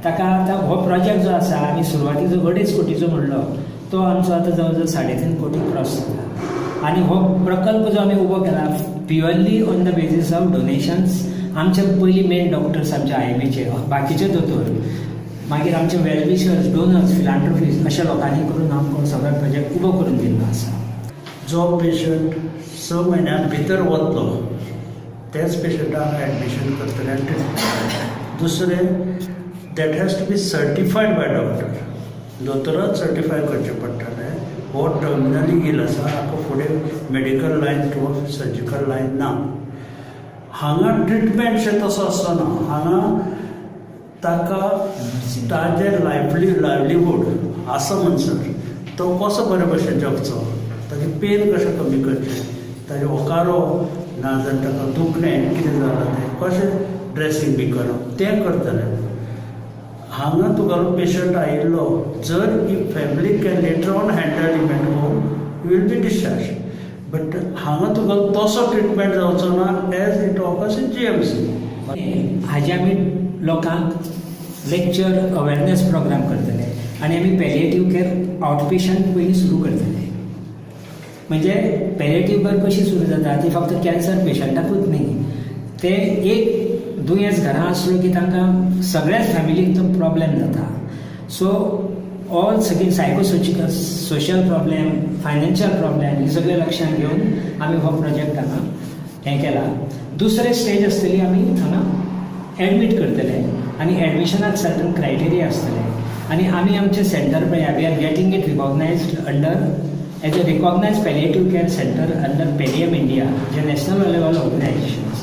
ताका आतां हो प्रोजेक्ट जो आसा, आमी सुरवातीचो 2.5 कोटीचो म्हणलो, तो आमचो आतां जवळ जवळ 3.5 कोटी क्रॉस जाता आनी हो प्रकल्प जो आमी उबो केला purely on the basis of donations. आमचे पयलीं मेन डॉक्टर्स, आमचे आयएमएचे बाकीचे दोतोर, मागीर आमचे वेलविशर्स, डोनर्स, फिलांट्रोफीज, अशा लोकांनी करून आमकां सगळो प्रोजेक्ट उबो करून दिल्लो आसा. जो पेशंट 6 म्हयन्यां भितर वतलो, तेच पेशंटाक एडमिशन करतले आनी ट्रिटमेंट करतले. दुसरें, that has to be certified by doctor. दोतोराच certify करचें पडटलें, हो टर्मिनली इल आसा, हाका फुडें मेडिकल लायन किंवा सर्जिकल लायन ना. हांगा ट्रिटमेंट तसो आसना. हांगा ताका ताजें लायवलीहूड आसा म्हणसर तो कसो बरे भशेन जगचो, ताजें पेन कशें कमी करचें, ताजें ओकारो नाजाल्यार ताका दुखणें कितें जालां तें कशें ड्रेसींग बी करप, तें करतले. हांगा तुगेलो पेशंट आयिल्लो जर if family can later on handle him at home, you will be discharge, but हांगा तुगेलो तसो ट्रिटमेंट जावचो ना as it occurs in GMC. हाजे आमी लोकांक लेक्चर, अवेरनेस प्रोग्राम करतले आनी आमी पॅलिएटीव केअर आउटपेशंट पयलीं सुरू करतले. म्हणजे पॅलिएटीव केअर कशी सुरू जाता? ती फक्त कॅन्सर पेशंटाकूच न्ही, ते एक दुयेंस घरा आसलो की तांकां सगळ्याच फॅमिलीक तो प्रॉब्लेम जाता. सो ऑल सगळी सायकोसोचिकल, सोशल प्रॉब्लेम, फायनान्शियल प्रॉब्लेम हे सगळे लक्षात घेवन आमी हो प्रोजेक्ट हांगा हें केला. दुसरे स्टेज आसतली, आमी हांगा एडमीट करतले आनी एडमिशनाक सर्टन क्रायटेरिया आसतले आनी आमी आमचें सेंटर पळय, we are getting it recognized under as a recognized palliative care center under Pallium India, J national level organisation.